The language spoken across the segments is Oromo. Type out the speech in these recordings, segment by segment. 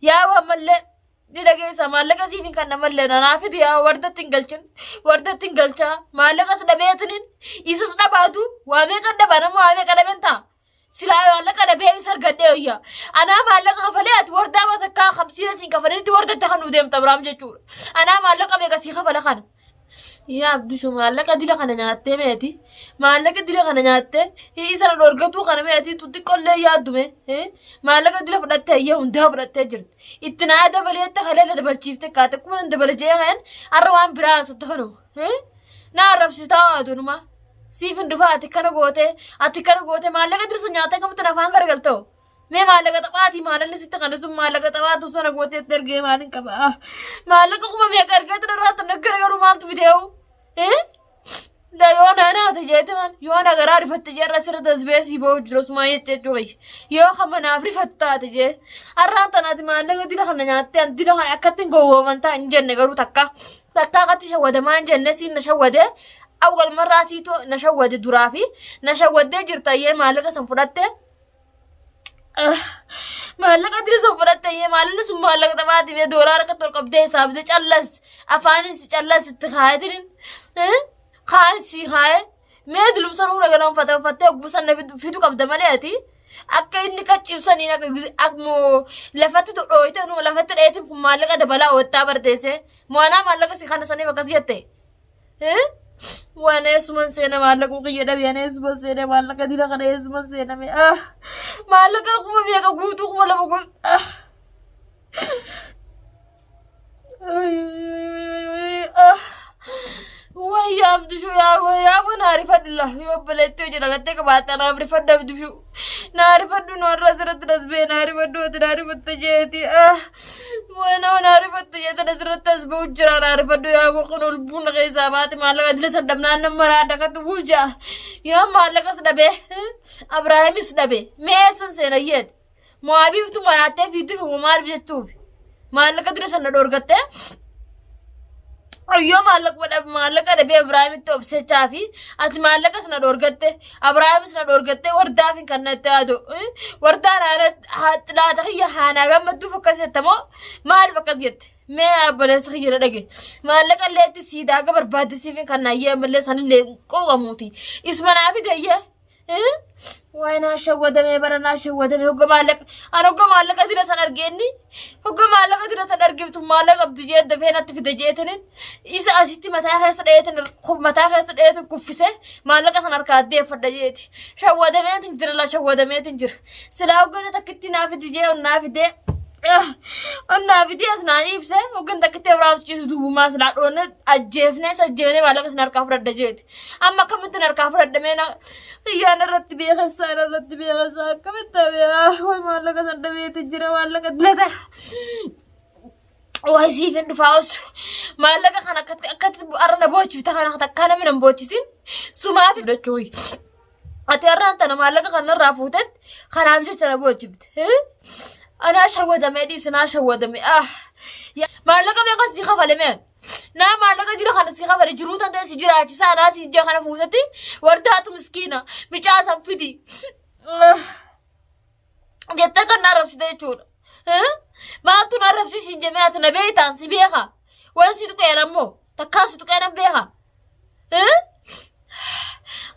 Yaa waan mallee ni dhageessa maallaqa siif hin kanna mallee nanaa fidi yaa wardatti hin galchin wardatti hin galchaa maallaqas dhabeetinin isas dhabaatu waa meeqan dhaba nama waa meeqa dhaben ta'a. Silaa maallaqa dhabee isa argadhee wayya. Anaa maallaqa kafalee ati wardaa matakkaa hamsiina siin kafaleetti wardatti kan nu deemta Abiraam jechuudha. Anaa maallaqa meeqa sii kafala kana. Yaa Abdushu maallaqa dila kana nyaattee meeti. Maallaqa dila kana nyaattee isa na dhorgatuu kana meeti xixiqqollee yaaddume. Maallaqa dila fudhattee ayyee hundaa fudhattee jirti. Itti naa dabaleette kalee na dabalchiifte kaate kuma nan dabala jee kan har'a waan biraa haasofte kanuma. Na arrabsitaa waadunuma. Siif hin dhufaa ati kana goote ati kana goote maallaqa dirsa nyaatee kamtu afaan garagaltoo. Mee maallaqa taphaatii maalalli sitti kana sun maallaqa taphaatu sana gootee itti ergee maalin qaba. Maallaqa kuma meeqa ergee ture irraa tan garagaru maaltu fideewu. Da yoo na naate jeete man yoo na garaa rifatte jee irra sirra tasbee sii ba'u jiru osuma jecha jechuu kiyya. Yoo kan manaaf rifattu taate jee har'aan tanaati maallaqa dila kana nyaattee an dila kana akkatti hin gowwooman ta'a hin jenne garuu takka takka akkatti shawwadamaa hin jenne siin na shawwadee awwal marraa siitu na shawwade duraa fi na shawwaddee jirta yee maallaqa san fudhatte. Maallaqa diri sun fudhatte yee maallaqni sun maallaqa taphaati bee doolaara akka tol qabdee hisaabdee callas afaanis callas itti kaayatiin kaan sii kaaye mee dilumsa nuuna ganoonfate uffattee oggusan na fidu qabda malee ati akka inni qaccibsaniin akka akkuma lafatti dhooyte numa lafatti dheetiin kun maallaqa dabalaa oottaa barteesse mo'anaa maallaqa si kana saniif akkas jette. Waan eessuman seena maallaquu kiyya dhabe ani eessuman seena maallaqa dila kana eessuman seena mee ah maallaqa kuma meeqa guutuu 2000 kun ah ah wayya abdushu yaa yaa boo naa rifadhu la yoo obboleettii hojii dhalattee qabaatte naaf rifadhu abdushu naa rifadhu nu har'a asirratti nasbee naa rifadhu ati naa rifatte jeeti ah Waanoo naa rifattu jeetan asirratti as ba'u jira naa rifadhu yaa boqon ol buuna keessaa baate maallaqa dila san dhabnaan nama raadha katu wuja yaa maallaqas dhabe Abrahaamis dhabe mee eessan seena yeet mo'aabiiftu maraattee fiitti fumu maal jechuuf maallaqa dila san na dhoorgattee Yoo maallaqa dhabee Abrahaamitti obsechaa fi ati maallaqa sana dhoorgatte Abrahaamis na dhoorgatte wardaaf hin kan natti haatu wardaan xilaata kiyya haanaa gammadduuf akkas jette moo maaliif akkas jette mee obboleessa kiyya na dhage maallaqa illee itti sii daaga barbaadde siif hin kan naayyee ammallee sanillee qooqamuuti isuma naa fideyyee Waay naa shawwadamee bara naa shawwadamee hogga maallaqa an hogga maallaqa dila san argeenni hogga maallaqa dila san argibtu maallaqa qabdi jee dafee natti fide jeetinin isa asitti mataa keessa dheetin mataa keessa dheetin kuffise maallaqa san harkaa deeffadha jeeti shawwadameetin jira la shawwadameetin jira silaa hogga takkitti naa fidi jee onnaa fidee onnaa fidee as naa ibse hoggan takkitti Abrahaam ciisu duubumaa silaa dhoonne ajjeefnee sajjeefnee maallaqa san harkaa fudhadha jeeti. Amma akkamittiin harkaa fudhadhe mee na kiyyaan irratti beekessaa irratti beekessaa akkamitti beekaa way maallaqa san dhabeeti jira maallaqa dilata. Waay siif hin dhufaa osu maallaqa kana akkatti akkatti har'a na boochifta kana takkaa namni na hin boochisin sumaaf fudhachuu. Ati har'aan tana maallaqa kanarraa fuutetti kanaaf jecha na boochifte. Anaa shawwadamee dhiisi naa shawwadame ah maallaqa meeqa sii kafale mee? Naa maallaqa jira kana si kafale jiruu tan ta'e si jiraachisaa naa si ijja kana fuutetti wardaatu miskiina micaa san fidi. Jettee kan na arrabsite jechuudha. Maaltu na arrabsisiin jemee ati na beektaan si beeka. Waan si tuqeen ammoo takkaa si tuqee nan beeka.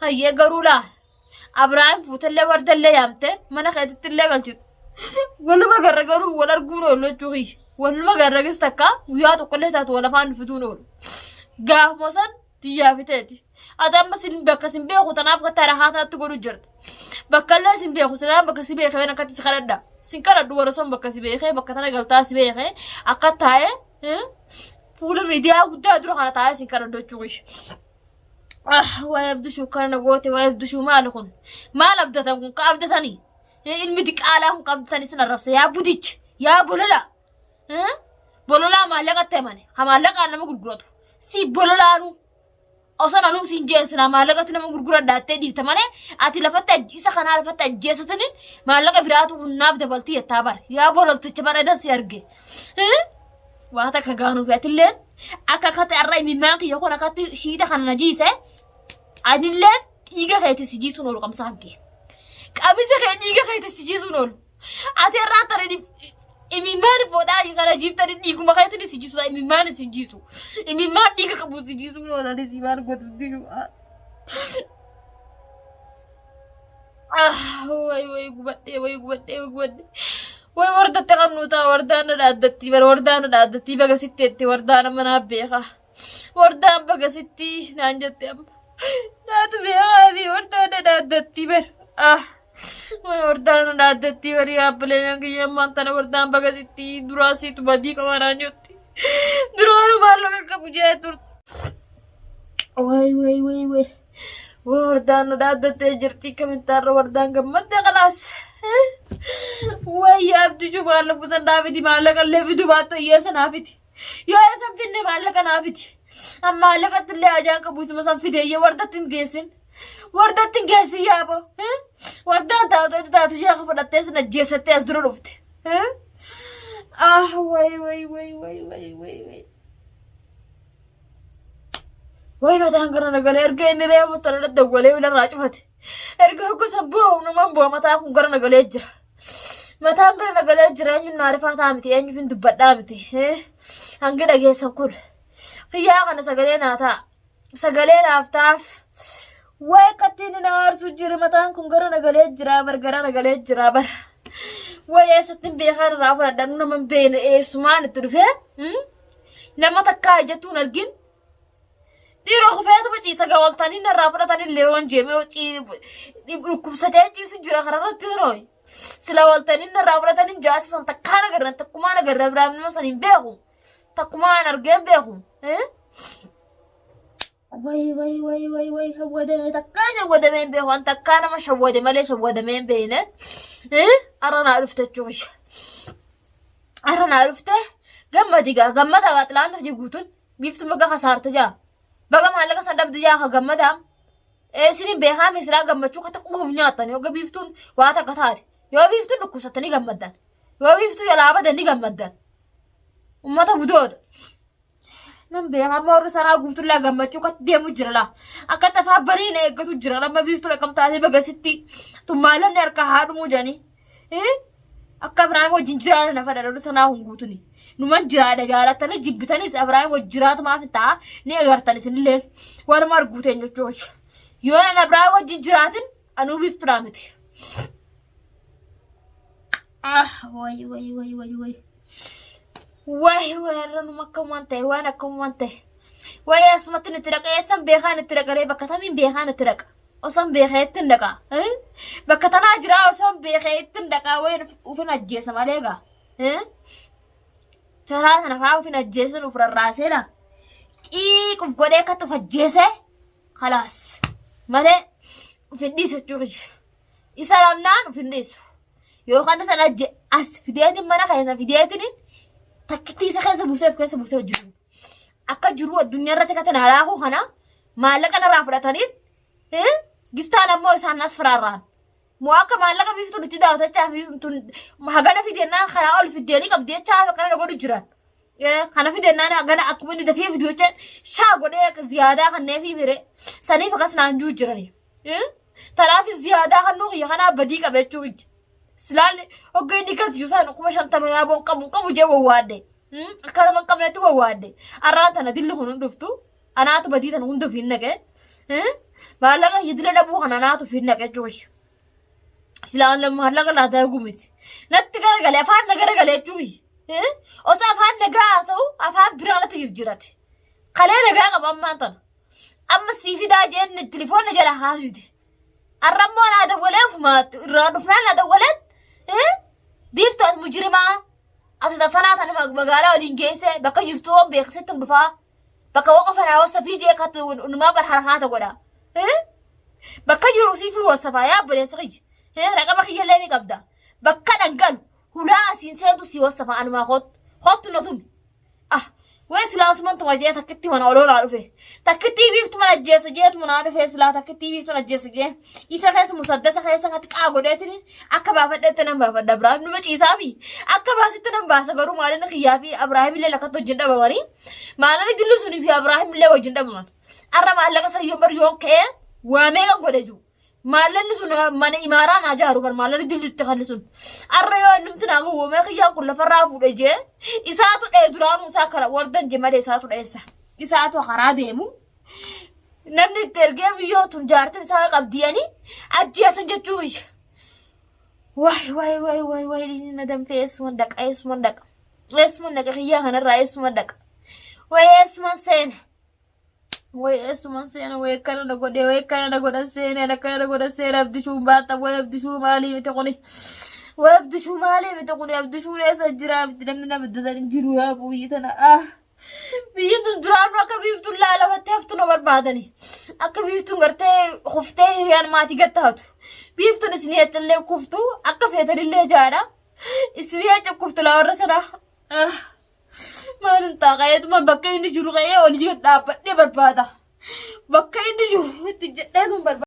Hayyee garuu laa Abrahaam fuutellee wardallee yaamte mana keetitti illee galchitu. Waluma garra garuu wal arguun oolu jechuu kiyya. Waluma garragis takka guyyaa tokkollee taatu wal afaan fituun oolu. Gaafuma san tiyyaa fiteeti. Ati amma sin bakka sin beeku tanaaf akka tarahaa tanatti godhu jirta. Bakka illee sin beeku silaan bakka si beekee akkatti si kadhadha. Sin kadhadhu warra son bakka si beekee bakka tana galtaa si beekee akka taa'ee fuula miidiyaa guddaa dura kana taa'ee sin kadhadhu jechuu kiyya. Ah, waa'ee abdushuu kana na goote waa'ee abdushuu maali kun? Maal abdatan kun ka abdatanii? Ilmi diqaalaa kun ka abdatanii sin arrabsa yaa budicha yaa bolola. Bololaa maallaqatti himane ka maallaqaan nama gurguratu si bololaanu osoo nanuu siin jeen silaa maallaqatti nama gurguradha jettee dhiifta malee ati lafatti isa kanaa lafatti ajjeesataniin maallaqa biraatu hunnaaf dabaltii jettaa bara yaa bololticha bara edan si arge. Waa takka gaanuuf atilleen akka akkatti har'a imimmaan kiyya kun akkatti shiita kana na jiise anilleen dhiiga keetti si jiisuun oolu qamsa kan kee. Qamisa kee dhiiga keetti si jiisuun oolu. Ati har'aan tana Imimmaan foodhaa kana jiiftanii dhiiguma keetiin si jiisu imimmaan si jiisu. Imimmaan dhiiga qabu si jiisu oolanii si maal gootu jiru. Ah, way way gubadhee way gubadhee way gubadhee. Way wardatti kan nuu ta'a wardaan na dhaaddatti bara wardaan na dhaaddatti baga sitti jetti wardaan amma naa beeka. Wardaan baga sitti naan jette amma. Naatu beekaa fi wardaan na dhaaddatti bara. Ah. Way wardaan na dhaaddatti bari yaabbilee kiyya ammaan tana wardaan baga sitti duraa siitu badii qaba naan jetti. Duraanuu maallaqa qabu jee turte. Way way way way. Way wardaan nu dhaaddattee jirti kamintaarra wardaan gammadde kalaas. Way yaabdi maallaqa san naa fidi maallaqa illee fidu baattu hiyyeessa naa fidi. Yoo eessa hin finne maallaqa naa fidi. Amma maallaqatti illee ajaan qabu isuma san fide iyyee wardatti hin geessin. Wardatti hin geessin yaaboo. Wardaan taatu taatu ishee akka fudhattee sin ajjeessattee as dura dhufte. Ah way way way way way way way. Way mataan gara nagalee erga inni reefu tana dawwalee irraa cufate. Erga hogga san bu'u naman bu'a mataan kun gara nagalee jira. Mataan gara nagalee jira eenyuun na rifaataa miti eenyuuf hin dubbadhaa miti. Hangi dhageessan kun. Kiyyaa kana sagalee naa ta'a. Sagalee naaf ta'aaf. Way akkatti inni na aarsu jira mataan kun gara nagalee jira bar gara nagalee jira bar. Way eessatti hin beekaan irraa fudhadha nu nama hin beekne eessumaan itti dhufee. Nama takkaa ijattuu hin argin. Dhiiroo kufeetuma ciisa gawaltanii narraa fudhatanii illee waan jeemee dhukkubsatee ciisu jira kararratti yeroo. Sila waltanii narraa fudhatanii jaasa san takkaa nagarran takkumaa nagarra biraa nama san hin beeku. Takkumaa hin argeen beeku. Way way way way way shawwadame takkaa shawwadame hin beeku an takkaa nama shawwade malee shawwadame hin beekne. Arra naa dhufte jechuudha. Arra naa dhufte gammadi gaa gammada gaa xilaan hojii guutuun biiftu baga kasaarte jaa. Baga maallaqa san dhabde jaa ka gammadaa. Isinin beekaa misiraa gammachuu kata qubuuf nyaattan yoo biiftuun waa takka taate yoo biiftuun dhukkubsattanii gammaddan yoo biiftuu jalaa badan ni gammaddan. Ummata budoota. Nan beeka amma warri saraa guutullaa gammachuu akkatti deemu jira laa. Akkatti afaan baniin eeggatu jira amma biiftuun akkam taatee bagasitti tummaalanni harka haadhumuu jedhanii. Akka Abiraam wajjin jiraatan na fedha warri sanaa kun guutuni. Numan jiraadha jaalattanii jibbitanis Abiraam wajjin jiraatu maaf ta'a ni agartan isinillee waluma arguu teenya jechuudha. Yoo nan Abiraam wajjin jiraatin anuu biiftuudhaa miti. Ah, way way way way way. Way way irra akkam waan ta'e waan akkam waan ta'e. Way asumatti itti dhaqa eessan beekaan itti dhaqaree bakka tamiin beekaan itti dhaqa. Osoon beekee ittiin dhaqa. Bakka tanaa jiraa osoon beekee ittiin dhaqa way ufin ajjeesa malee gaa. Taraa sana fa'aa ufin ajjeesan uf rarraaseera. Qiiquf godhee akkatti uf ajjeesee kalaas malee ufin dhiisu jechuudha. Isa dhabnaan uf hin dhiisu. Yookaan isa ajje as fideetiin mana keessa fideetiin takkittii isa keessa buusee of keessa buusee hojjetu. Akka jiru addunyaa irratti akka tana raakuu kana maallaqa narraa fudhatanii gistaan ammoo isaan as firaarraan. Moo akka maallaqa biiftuun itti daawwatachaa biiftuun hagana fidennaan kanaa ol fiddeenii qabdi jechaa akkana godhu jiran. Kana fidennaan hagana akkuma inni dafee fidu jecha shaa godhee ziyaadaa kanneefii mire saniif akkas naan juu jirani. Tanaaf ziyaadaa kannuu kiyya kanaa badii qaba jechuu ijji. Silaan hogga inni galchisu san 50,000 yaaboon qabu qabu jee wawwaadhe. Akka nama hin qabnetti wawwaadhe. Arraan tana dilli kun hin dhuftu. Anaatu badii tana hunda ofiin naqe. Maallaqa kiyya dila dhabuu kana anaatu ofiin naqe jechuu ijji. Silaan maallaqa laata arguu miti. Natti garagale afaan na garagale jechuu ijji. Osoo afaan nagaa haasa'u afaan biraa natti jijjiirate. Kalee nagaa qaba ammaan tana. Amma sii fidaa jeen tilifoonna jala haasiti. Arrammoo naa dawwalee ofuma irraa dhufnaan naa dawwalee biiftuu as mujrimaa as tasanaa tana magaalaa waliin geesse bakka jirtu waan beeksisetti hin dhufaa. Bakka waqofa naa wasafii jee akkatti numaa bar harakaata godha. Bakka jiru siif wasafaa yaa obboleessa kiyya. Raqama kiyyallee ni qabda. Bakka dhangalu hulaa asiin seentu si wasafaa anumaa kottu. Kottu na tumi. Ah, way silaa suman tuma jee takkitti mana oloolaa dhufe. Takkittii biiftu mana ajjeessa jeetu mana dhufe silaa takkittii biiftu mana ajjeessa jee. Isa keessa musaddasa keessa kati qaa godheetiin akka baafadheetti nan baafadha Abiraahim numa ciisaami. Akka baasitti nan baasa garuu maalin kiyyaa fi Abiraahim illee lakkatti wajjin dhabamanii. Maalin dillu sunii fi Abiraahim illee wajjin dhabaman. Arra maallaqa sayyoon bar yoon ka'ee waa meeqa godhe jiru. Maallanni sun mana imaaraa naa jaaru bar maallanni dillitti kanni sun. Arra yoo innumti naa gowwoomee kiyyaan kun lafarraa fuudhe jee isaatu dhee duraanuu isaa kara wardan je malee isaatu dheessa. Isaatu karaa deemu. Namni itti ergee biyyoo tun jaartin isaa qabdiyanii ajjeesan jechuu biyya. Waay waay waay waay waay inni na danfee eessuman dhaqa eessuman dhaqa. Eessuman dhaqa kiyyaa kanarraa eessuman dhaqa. Waay eessuman seena. Way eessuman seena way akkana na godhe way akkana na godhan seene akkana na godhan seene abdishuun baata way abdishuu maalii miti kuni way abdishuu maalii miti kuni abdishuun eessa jira miti namni na biddatan hin jiru yaa biyyi tana ah biyyi tun duraanuu akka biiftuun laalafattee haftu na barbaadani akka biiftuun gartee kuftee hiriyaan maatii gad taatu biiftuun isinii achillee kuftu akka feetanillee jaadha isinii achi kuftu laa warra sanaa ah. Maalin ta'a ka'eetuma bakka inni jiru ka'ee olii gad dhaabbadhee barbaada. Bakka inni jiru itti jedheetuma barbaada.